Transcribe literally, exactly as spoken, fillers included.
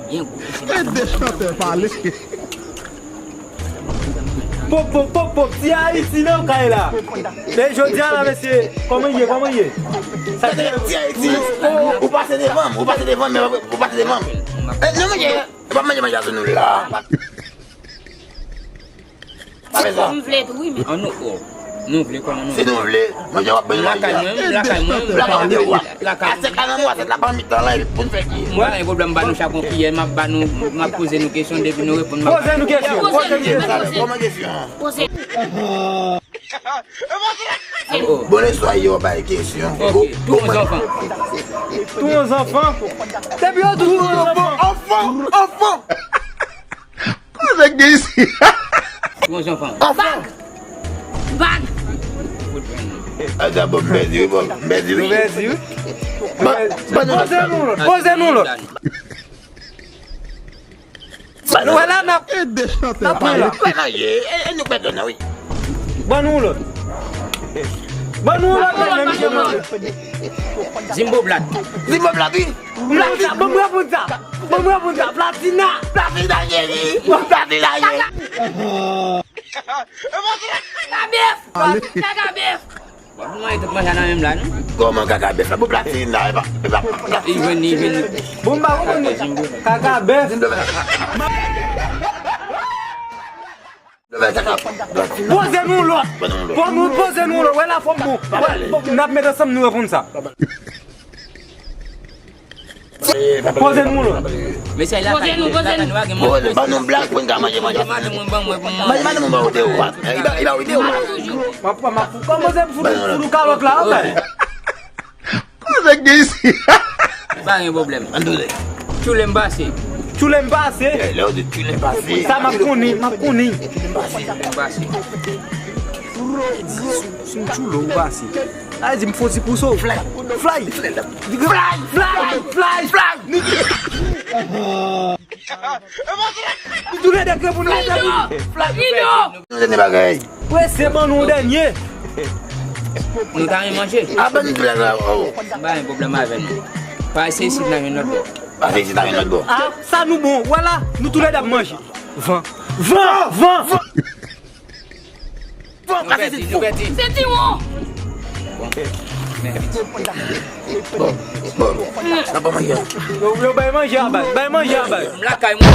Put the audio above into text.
Ede chantè pale. Pop, pop, pop, pop, ti Ayiti nan kay la. Men jodi a la, mesye, kòman ye, kòman ye? Sa ki Ti Ayiti, ou, ou pase devan m, ou pase devan m, men ou pase devan m. Eh, nou manje, e pa manje, manje a sou nou la. Pa fè sa. M vle tou, wi, men. An nou, o. Nou vle kòman nou vle. Si nou vle, mwen, jan w ap ban nou manje. Lakay mwen, lakay mwen, lakay mwen. Lakay mwen. Ase ka nan mwa, se la pa mitan la, epi pou n fè ki. Mwen pa gen pwoblèm, ba nou chak yon kiyè, m ap ba nou, m ap poze nou kesyon, depi nou reponn, m ap. Poze nou kesyon, poze nou kesyon. Kòman kesyon? Poze. Oh, oh. Bon, lè swa yo bay kesyon. Ok, tou yon zanfan. Tou yon zanfan. Depi yo tou yon zanfan. Anfan, anfan. Koze gen isi? Tou yon zanfan. Anfan. Bag. Bag. Aga bon, m pèdi wi, bon, m pèdi wi. M pèdi wi. Ba, ba nou. Poze nou lòt, poze nou lòt. Ba nou. Wè la n ap ede chantè pale. Wè la, e, e nou pèdi nou wi. Ban nou lòt. Ban nou lòt, men misye mande. Zimbo Blat. Zimbo Blat, wi. Platina, ban mwen pou sa. Ban mwen pou sa. Platina. Platina, cheri. Platina, cheri. Kaka bèf. Kaka bèf. Bon, nou manje tout manje nan menm la, non? Kòman kaka bèf la? Bon, Platina, e pa, e pa. Li jwenn, li jwenn. Bon, m pa konprann. Kaka bèf. Poze nou lòt. Poze nou lòt. Wè la fòm bon. Wè, bon, n ap met ansanm nou reponn sa. Poze nou lòt. Mesye, la poze nou, poze nou. Poze, ban nou blag pou n ka manje, manje. Manje, manje, manje, manje, de ou. Li ba, li ba ou de ou. M ap, m ap, kòman se fout, fout ou kalòt la, anben. Koze gen isi? Pa gen pwoblèm. Ann touze. Tchoule m pase. Tchoule m pase. Eh, lè ou di tchoule m pase. Sa m ap konnen, m ap konnen. Tchoule m pase. Si, si m tchoule ou pase. Sa vle di m fò ti pouse w. Fly. Fly. Fly. Fly. Fly. Fly. Fly. Nou tou lè de ke pou nou mete pou. Fly. Nou dènye bagay. Prese ban nou dènye. Nou ta renmen manje. A ban nou tou lè la. M pa gen pwoblèm avè nou. Pase isit nan yon lòt bò. Pase isit nan yon lòt bò. A, sa nou bon. Wè la, nou tou lè de ap manje. Van. Van. Van. Van. Bon, nou pèdi, nou pèdi. Se Tiwon. Bon, men vit. Bon, bon, bon. Sa pa manje. Yo, yo, bay manje a baz, bay manje a baz. M lakay mwen.